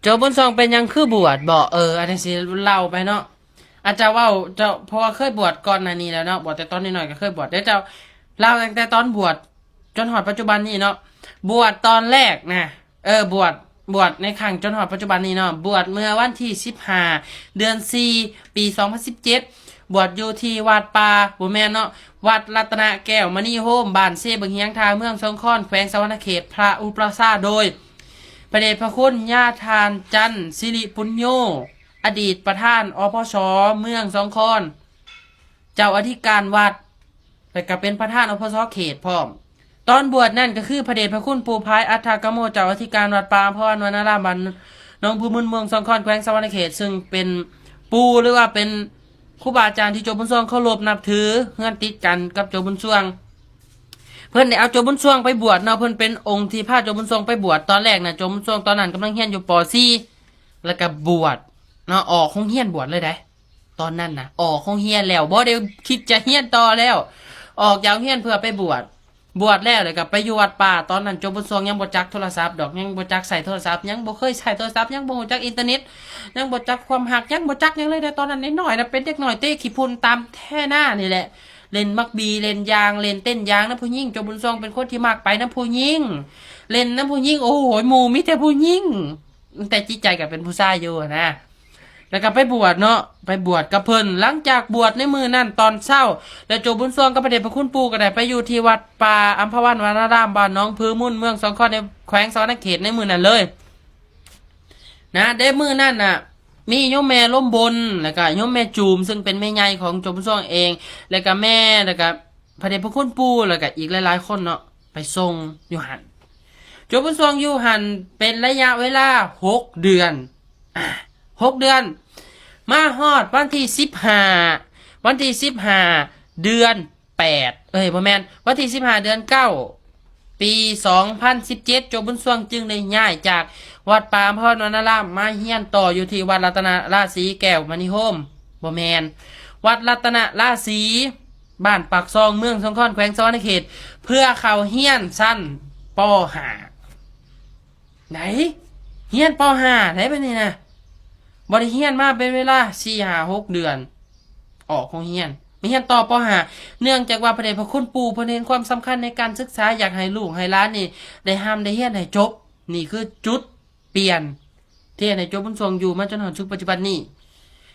ໂຈບຸນຊ່ວງເປັນຫຍັງຄືບວດບໍ? ເອີ ອັນນີ້ຊິເລົ່າໄປເນາະ ອາດຈະເວົ້າເຈົ້າ ເພາະວ່າເຄີຍບວດກ່ອນໜ້ານີ້ແລ້ວເນາະ ບວດແຕ່ຕອນນ້ອຍໆກໍເຄີຍບວດ ດຽວເຈົ້າເລົ່າຕັ້ງແຕ່ຕອນບວດຈົນຮອດປັດຈຸບັນນີ້ເນາະ. ບວດຕອນແລກນະ ເອີ ບວດ ບວດໃນຄັ້ງຈົນຮອດປັດຈຸບັນນີ້ເນາະ ບວດເມື່ອວັນທີສິບຫ້າ ເດືອນສີ່ ປີສອງພັນສິບເຈັດ ບວດຢູ່ທີ່ວັດປ່າ ບໍ່ແມ່ນເນາະ ວັດລັດຕະນະແກ້ວມະນີໂຮມ ບ້ານເຊບັ້ງຫຽງ ທ່າເມືອງ ສອງຄອນ ແຂວງສະຫວັນນະເຂດ ພະອຸປະຊາໂດຍ ພະເດດພະຄຸນຍາທ່ານ ຈັນ ສິລິປຸນໂຍ ອະດີດປະທານ ອພສ ເມືອງສອງຄອນ ເຈົ້າອະທິການວັດ ແລະກະເປັນປະທານ ອພສ ເຂດພ້ອມ. ຕອນບວດນັ້ນກໍຄືພະເດດພະຄຸນປູ່ພາຍ ອັດຖະກະໂມ ເຈົ້າອະທິການວັດປ່າອຳພະວັນວະນາລາມ ບ້ານໜອງຜືມູນ ເມືອງສອງຄອນ ແຂວງສະຫວັນນະເຂດ ຊຶ່ງເປັນປູ່ ຫຼືວ່າເປັນຄູບາອາຈານທີ່ໂຈບຸນຊ່ວງເຄົາລົບນັບຖື ເຮືອນຕິດກັນກັບໂຈບຸນຊ່ວງ. ເພິ່ນໄດ້ເອົາໂຈບຸນຊ່ວງໄປບວດເນາະ ເພິ່ນເປັນອົງທີ່ພາໂຈບຸນຊ່ວງໄປບວດ. ຕອນແລກນະ ໂຈບຸນຊ່ວງຕອນນັ້ນກຳລັງຮຽນຢູ່ ປໍສີ່ ແລ້ວກໍບວດເນາະ ອອກໂຮງຮຽນບວດເລີຍເດ້. ຕອນນັ້ນນະ ອອກໂຮງຮຽນແລ້ວ ບໍ່ໄດ້ຄິດຈະຮຽນຕໍ່ແລ້ວ ອອກຈາກໂຮງຮຽນເພື່ອໄປບວດ. ບວດແລ້ວ ແລ້ວກໍໄປຢູ່ວັດປ່າ. ຕອນນັ້ນໂຈບຸນຊ່ວງຍັງບໍ່ຈັກໂທລະສັບດອກ ຍັງບໍ່ຈັກໃຊ້ໂທລະສັບ ຍັງບໍ່ເຄີຍໃຊ້ໂທລະສັບ ຍັງບໍ່ຮູ້ຈັກອິນເຕີເນັດ ຍັງບໍ່ຈັກຄວາມຮັກ ຍັງບໍ່ຈັກຫຍັງເລີຍເດ້. ຕອນນັ້ນນ້ອຍໆນະ ເປັນເດັກນ້ອຍເຕະຂີ້ຝຸ່ນຕາມແຖນານີ້ແຫຼະ ເລ່ນໝາກບີ ເລ່ນຢາງ ເລ່ນເຕັ້ນຢາງນຳຜູ້ຍິງ. ໂຈບຸນຊ່ວງເປັນຄົນທີ່ມັກໄປນຳຜູ້ຍິງ ເລ່ນນຳຜູ້ຍິງ ໂອ້ໂຫ ໝູ່ມີແຕ່ຜູ້ຍິງ ແຕ່ຈິດໃຈກໍເປັນຜູ້ຊາຍຢູ່ນະ. ແລ້ວກໍໄປບວດເນາະ ໄປບວດກັບເພິ່ນ. ຫຼັງຈາກບວດໃນມື້ນັ້ນຕອນເຊົ້າ ແລ້ວໂຈບຸນຊ່ວງກັບພະເດດພະຄຸນປູ່ກໍໄດ້ໄປຢູ່ທີ່ວັດປ່າອຳພະວັນວະນາລາມ ບ້ານໜອງຜືມູນ ເມືອງສອງຄອນ ໃນແຂວງສະຫວັນນະເຂດ ໃນມື້ນັ້ນເລີຍນະ. ໃນມື້ນັ້ນນະ ມີໂຍມແມ່ລົມບົນ ແລ້ວກໍໂຍມແມ່ຈູມ ຊຶ່ງເປັນແມ່ໃຫຍ່ຂອງໂຈບຸນຊ່ວງເອງ ແລ້ວກໍແມ່ ແລ້ວກໍ ພະເດດພະຄຸນປູ່ ແລ້ວກະອີກຫຼາຍໆຄົນເນາະ ໄປສົ່ງຢູ່ຫັ້ນ. ໂຈບຸນຊ່ວງຢູ່ຫັ້ນເປັນໄລຍະເວລາຫົກເດືອນ ອາ ຫົກເດືອນ ມາຮອດວັນທີສິບຫ້າ ວັນທີສິບຫ້າ ເດືອນແປດ ເອີຍ ບໍ່ແມ່ນ ວັນທີສິບຫ້າ ເດືອນເກົ້າ ປີສອງພັນສິບເຈັດ ໂຈບຸນຊ່ວງຈຶ່ງໄດ້ຍ້າຍຈາກວັດປ່າອຳພະວັນວະນາລາມ ມາຮຽນຕໍ່ຢູ່ທີ່ວັດລັດຕະນະລາສີແກ້ວມະນີໂຮມ ບໍ່ແມ່ນ ວັດລັດຕະນະລາສີ ບ້ານປາກຊ່ອງ ເມືອງສອງຄອນ ແຂວງສະຫວັນນະເຂດ ເພື່ອເຂົ້າຮຽນຊັ້ນ ປໍຫ້າ ໃດ໋ ຮຽນ ປໍຫ້າ ໃດ໋ ບັດນີ້ນະ ບໍ່ໄດ້ຮຽນມາເປັນເວລາສີ່ຫ້າຫົກເດືອນ ອອກໂຮງຮຽນ ມາຮຽນຕໍ່ ປໍຫ້າ ເນື່ອງຈາກວ່າພະເດດພະຄຸນປູ່ເພິ່ນເຫັນຄວາມສຳຄັນໃນການສຶກສາ ຢາກໃຫ້ລູກໃຫ້ຫຼານນີ້ໄດ້ຮ່ຳໄດ້ຮຽນໃຫ້ຈົບ. ນີ້ຄືຈຸດ ປ່ຽນ ທີ່ເຮັດໃຫ້ໂຈບຸນຊ່ວງຢູ່ມາຈົນຮອດເຖິງປັດຈຸບັນນີ້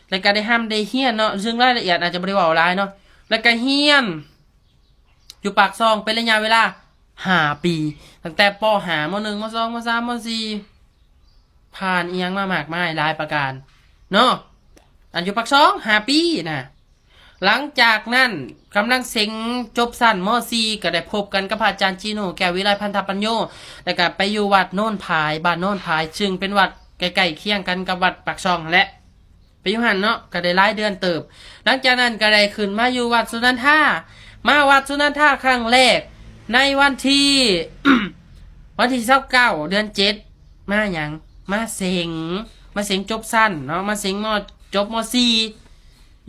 ແລ້ວກໍໄດ້ຮ່ຳໄດ້ຮຽນເນາະ ຊຶ່ງລາຍລະອຽດອາດຈະບໍ່ໄດ້ເວົ້າຫຼາຍເນາະ ແລ້ວກໍຮຽນຢູ່ປາກຊ່ອງເປັນໄລຍະເວລາຫ້າປີ ຕັ້ງແຕ່ ປໍຫ້າ ມໍໜຶ່ງ ມໍສອງ ມໍສາມ ມໍສີ່ ຜ່ານອີ່ຫຍັງມາມາກມາຍຫຼາຍປະການເນາະ ອັນຢູ່ປາກຊ່ອງຫ້າປີນະ. ຫຼັງຈາກນັ້ນ ກຳລັງເສັງຈົບຊັ້ນ ມໍສີ່ ກໍໄດ້ພົບກັນກັບພະອາຈານຈີໂນ ແກ້ວວິໄລ ພັນທະປັນໂຍ ແລ້ວກໍໄປຢູ່ວັດໂນນຜາຍ ບ້ານໂນນຜາຍ ຊຶ່ງເປັນວັດໃກ້ໆຄຽງກັນກັບວັດປາກຊ່ອງຫັ້ນແຫຼະ ໄປຢູ່ຫັ້ນເນາະ ກໍໄດ້ຫຼາຍເດືອນເຕີບ. ຫຼັງຈາກນັ້ນກໍໄດ້ຂຶ້ນມາຢູ່ວັດສຸນັນທາ ມາວັດສຸນັນທາຄັ້ງແລກໃນວັນທີ ວັນທີຊາວເກົ້າ ເດືອນເຈັດ ມາຫຍັງ? ມາເສັງ ມາເສັງຈົບຊັ້ນເນາະ ມາເສັງ ມ ຈົບ ມໍສີ່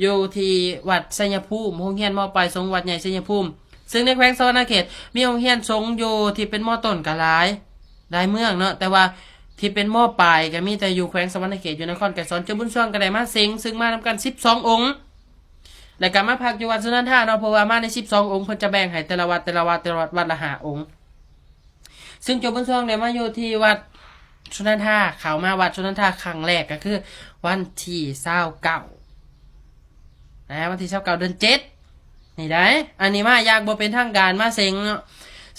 ຢູ່ທີ່ວັດໄຊຍະພູມ ໂຮງຮຽນ ມ ປາຍສົງ ວັດໃຫຍ່ໄຊຍະພູມ ຊຶ່ງໃນແຂວງສະຫວັນນະເຂດ ມີໂຮງຮຽນສົງຢູ່ທີ່ເປັນ ມ ຕົ້ນກໍຫຼາຍ ຫຼາຍເມືອງເນາະ ແຕ່ວ່າທີ່ເປັນ ມ ປາຍ ກໍມີແຕ່ຢູ່ແຂວງສະຫວັນນະເຂດ ຢູ່ນະຄອນໄກສອນ. ເຈົ້າບຸນຊ່ວງກໍໄດ້ມາເສັງ ຊຶ່ງມານຳກັນສິບສອງອົງ ແລ້ວກໍມາພັກຢູ່ວັດສຸນັນທາເນາະ ເພາະວ່າມາໃນສິບສອງອົງ ເພິ່ນຈະແບ່ງໃຫ້ແຕ່ລະວັດ ແຕ່ລະວັດ ແຕ່ລະວັດ ວັດລະຫ້າອົງ. ຊຶ່ງເຈົ້າບຸນຊ່ວງໄດ້ມາຢູ່ທີ່ວັດສຸນັນທາ ເຂົ້າມາວັດສຸນັນທາຄັ້ງແລກກໍຄືວັນທີຊາວເກົ້າ ນະ ວັນທີຊາວເກົ້າ ເດືອນເຈັດ ນີ້ໄດ໋ ອັນນີ້ມາຢ່າງບໍ່ເປັນທາງການ ມາເສັງເນາະ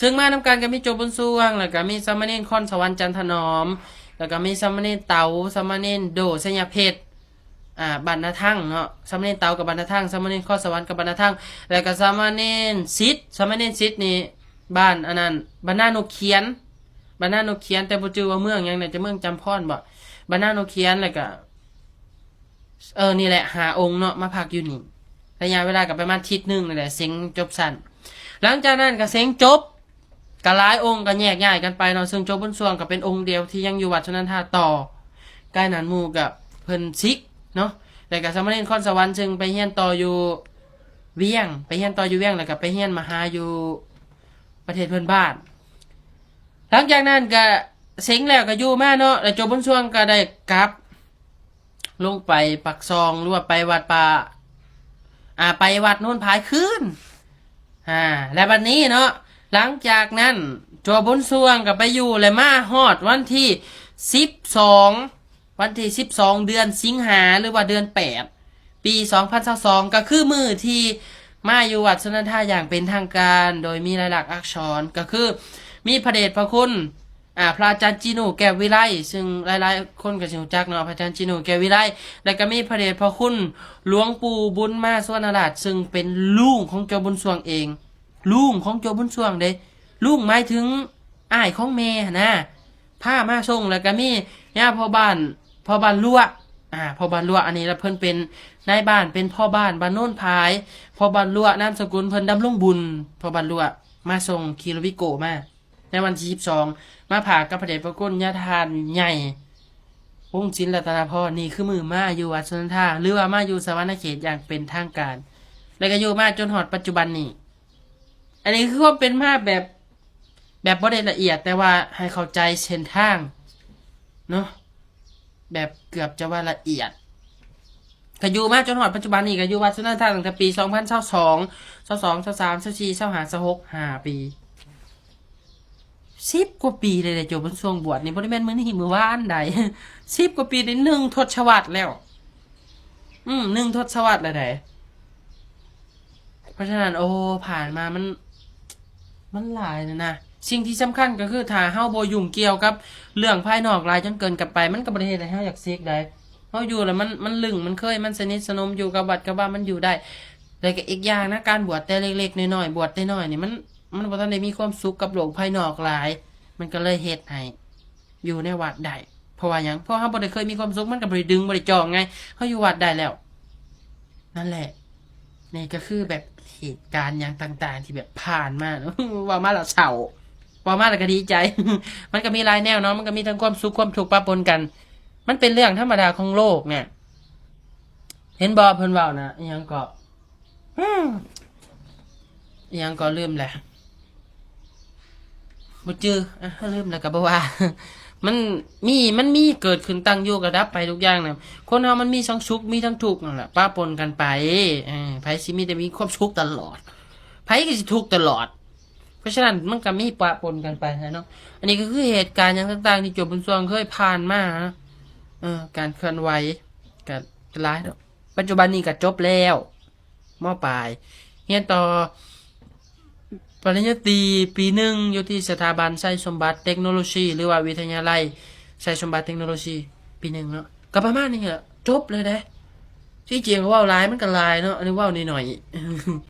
ຊຶ່ງມານຳກັນກໍມີເຈົ້າບຸນຊ່ວງ ແລ້ວກໍມີສາມະເນນຄອນສະຫວັນ ຈັນທະໜອມ ແລ້ວກໍມີສາມະເນນເຕົາ ສາມະເນນໂດ ໄຊຍະເພັດ ອ່າ ບ້ານນາທັງເນາະ ສາມະເນນເຕົາກັບບ້ານນາທັງ ສາມະເນນຄອນສະຫວັນກັບບ້ານນາທັງ ແລ້ວກໍສາມະເນນສິດ ສາມະເນນສິດນີ້ ບ້ານອັນນັ້ນ ບ້ານນານົກຂຽນ ບ້ານນານົກຂຽນ ແຕ່ບໍ່ຈື່ວ່າເມືອງຫຍັງແນ່ ຈະເມືອງຈຳພອນບໍ ບ້ານນານົກຂຽນ ແລ້ວກໍ ເອີ ນີ້ແຫຼະ ຫ້າອົງເນາະ ມາພັກຢູ່ນີ້ ໄລຍະເວລາກໍປະມານທິດໜຶ່ງນີ້ແຫຼະ ເສັງຈົບຊັ້ນ. ຫຼັງຈາກນັ້ນກໍເສັງຈົບ ກໍຫຼາຍອົງກໍແຍກຍ້າຍກັນໄປເນາະ ຊຶ່ງເຈົ້າບຸນຊ່ວງກໍເປັນອົງດຽວທີ່ຍັງຢູ່ວັດສຸນັນທາຕໍ່ ກາຍນັ້ນໝູ່ກໍເພິ່ນສິກເນາະ ແລ້ວກໍສາມະເນນຄອນສະຫວັນ ຊຶ່ງໄປຮຽນຕໍ່ຢູ່ວຽງ ໄປຮຽນຕໍ່ຢູ່ວຽງ ແລ້ວກໍໄປຮຽນມະຫາຢູ່ປະເທດເພື່ອນບ້ານ. ຫຼັງຈາກນັ້ນກໍ ເສັງແລ້ວກໍຢູ່ມາເນາະ ແລ້ວໂຈບຸນຊ່ວງກໍໄດ້ກັບລົງໄປປາກຊ່ອງ ຫຼືວ່າໄປວັດປ່າ ອ່າ ໄປວັດໂນນພາຍຄືນ. ອ່າ ແລະບັດນີ້ເນາະ ຫຼັງຈາກນັ້ນ ໂຈບຸນຊ່ວງກໍໄປຢູ່ ແລະມາຮອດວັນທີສິບສອງ ວັນທີສິບສອງ ເດືອນສິງຫາ ຫຼືວ່າເດືອນແປດ ປີສອງພັນຊາວສອງ ກໍຄືມື້ທີ່ມາຢູ່ວັດສຸນັນທາຢ່າງເປັນທາງການ ໂດຍມີລາຍລັກອັກສອນ ກໍຄືມີພະເດດພະຄຸນ ອ່າ ພະອາຈານຈີນູ ແກ້ວວິໄລ ຊຶ່ງຫຼາຍໆຄົນກໍຊິຮູ້ຈັກເນາະ ພະອາຈານຈີນູ ແກ້ວວິໄລ ແລ້ວກໍມີພະເດດພະຄຸນຫຼວງປູ່ບຸນມາ ສຸວັນນະລາດ ຊຶ່ງເປັນລຸງຂອງໂຈບຸນຊ່ວງເອງ ລຸງຂອງໂຈບຸນຊ່ວງເດ້ ລຸງໝາຍເຖິງອ້າຍຂອງແມ່ຫັ້ນນະ ພາມາສົ່ງ. ແລ້ວກໍມີຍາພໍ່ບ້ານ ພໍ່ບ້ານຫຼວກ ອ່າ ພໍ່ບ້ານຫຼວກ ອັນນີ້ລະເພິ່ນເປັນນາຍບ້ານ ເປັນພໍ່ບ້ານບ້ານໂນນພາຍ ພໍ່ບ້ານຫຼວກ ນາມສະກຸນເພິ່ນ ດຳລົງບຸນ ພໍ່ບ້ານຫຼວກ ມາສົ່ງຂີ່ລົດວິໂກ້ມາ ໃນວັນທີສິບສອງ ມາພາກັບພະເດດພະຄຸນຍາທ່ານໃຫຍ່ ວົງສິນລັດຕະນະພອນ. ນີ້ຄືມື້ມາຢູ່ວັດສຸນັນທາ ຫຼືວ່າມາຢູ່ສະຫວັນນະເຂດຢ່າງເປັນທາງການ ແລ້ວກໍຢູ່ມາຈົນຮອດປັດຈຸບັນນີ້. ອັນນີ້ຄືຄວາມເປັນມາແບບ ແບບບໍ່ໄດ້ລະອຽດ ແຕ່ວ່າໃຫ້ເຂົ້າໃຈເສັ້ນທາງເນາະ ແບບເກືອບຈະວ່າລະອຽດ. ກໍຢູ່ມາຈົນຮອດປັດຈຸບັນນີ້ ກໍຢູ່ວັດສຸນັນທາຕັ້ງແຕ່ປີສອງພັນຊາວສອງ ຊາວສອງ ຊາວສາມ ຊາວສີ່ ຊາວຫ້າ ຊາວຫົກ ຫ້າປີ ສິບກວ່າປີເລີຍເດ້ ໂຈບຸນຊ່ວງບວດນີ້ ບໍ່ໄດ້ແມ່ນມື້ນີ້ມື້ວານໃດ ສິບກວ່າປີນີ້ ໜຶ່ງທົດສະວັດແລ້ວ ອືມ ໜຶ່ງທົດສະວັດແລ້ວໃດ໋. ເພາະສະນັ້ນ ໂອ້ ຜ່ານມາມັນ ມັນຫຼາຍແລ້ວນະ. ສິ່ງທີ່ສຳຄັນກໍຄື ຖ້າເຮົາບໍ່ຫຍຸ້ງກ່ຽວກັບເລື່ອງພາຍນອກຫຼາຍຈົນເກີນໄປ ມັນກໍບໍ່ໄດ້ເຮັດໃຫ້ເຮົາຢາກເສັກໃດ໋. ເຮົາຢູ່ແລ້ວມັນ ມັນລຶ້ງ ມັນເຄີຍ ມັນສະໜິດສະໜົມ ຢູ່ກັບວັດກັບວາ ມັນຢູ່ໄດ້. ແລ້ວກໍອີກຢ່າງນະ ການບວດແຕ່ເລັກໆນ້ອຍໆ ບວດແຕ່ນ້ອຍນີ້ ມັນ ມັນບໍ່ທັນໄດ້ມີຄວາມສຸກກັບໂລກພາຍນອກຫຼາຍ ມັນກໍເລີຍເຮັດໃຫ້ຢູ່ໃນວັດໄດ້. ເພາະວ່າຫຍັງ? ເພາະເຮົາບໍ່ໄດ້ເຄີຍມີຄວາມສຸກ ມັນກໍບໍ່ໄດ້ດຶງ ບໍ່ໄດ້ຈ່ອງໄງ ເຮົາຢູ່ວັດໄດ້ແລ້ວ. ນັ້ນແຫຼະ ນີ້ກໍຄືແບບເຫດການຫຍັງຕ່າງໆທີ່ແບບຜ່ານມາ ເວົ້າມາແລ້ວເສົ້າ ເວົ້າມາແລ້ວກໍດີໃຈ ມັນກໍມີຫຼາຍແນວເນາະ ມັນກໍມີທັງຄວາມສຸກຄວາມທຸກປະປົນກັນ ມັນເປັນເລື່ອງທຳມະດາຂອງໂລກນະ. ເຫັນບໍ່ເພິ່ນເວົ້ານະ ອີຫຍັງເກາະ ອືມ ອີຫຍັງກໍລືມແຫຼະ ບໍ່ຈື່ ອ່ະ ລືມແລ້ວກໍບໍ່ວ່າ ມັນມີ ມັນມີເກີດຂຶ້ນ ຕັ້ງຢູ່ກໍດັບໄປ ທຸກຢ່າງນະ. ຄົນເຮົາມັນມີທັງສຸກ ມີທັງທຸກນັ້ນແຫຼະ ປະປົນກັນໄປ. ເອີ ໃຜຊິມີແຕ່ມີຄວາມສຸກຕະຫຼອດ? ໃຜກໍຊິທຸກຕະຫຼອດ? ເພາະສະນັ້ນມັນກໍມີປະປົນກັນໄປນະເນາະ. ອັນນີ້ກໍຄືເຫດການຫຍັງຕ່າງໆທີ່ໂຈບຸນຊ່ວງເຄີຍຜ່ານມານະ. ເອີ ການເຄື່ອນໄຫວກໍຫຼາຍດອກ. ປັດຈຸບັນນີ້ກໍຈົບແລ້ວ ມ.ປາຍ ຮຽນຕໍ່ປະລິນຍາຕີປີໜຶ່ງ ຢູ່ທີ່ສະຖາບັນໄຊສົມບັດເຕັກໂນໂລຊີ ຫຼືວ່າວິທະຍາໄລໄຊສົມບັດເຕັກໂນໂລຊີ ປີໜຶ່ງເນາະ. ກໍປະມານນີ້ແຫຼະ ຈົບເລີຍເດ້. ທີ່ຈິງເວົ້າຫຼາຍມັນກໍຫຼາຍເນາະ ອັນນີ້ເວົ້າໜ້ອຍໆ.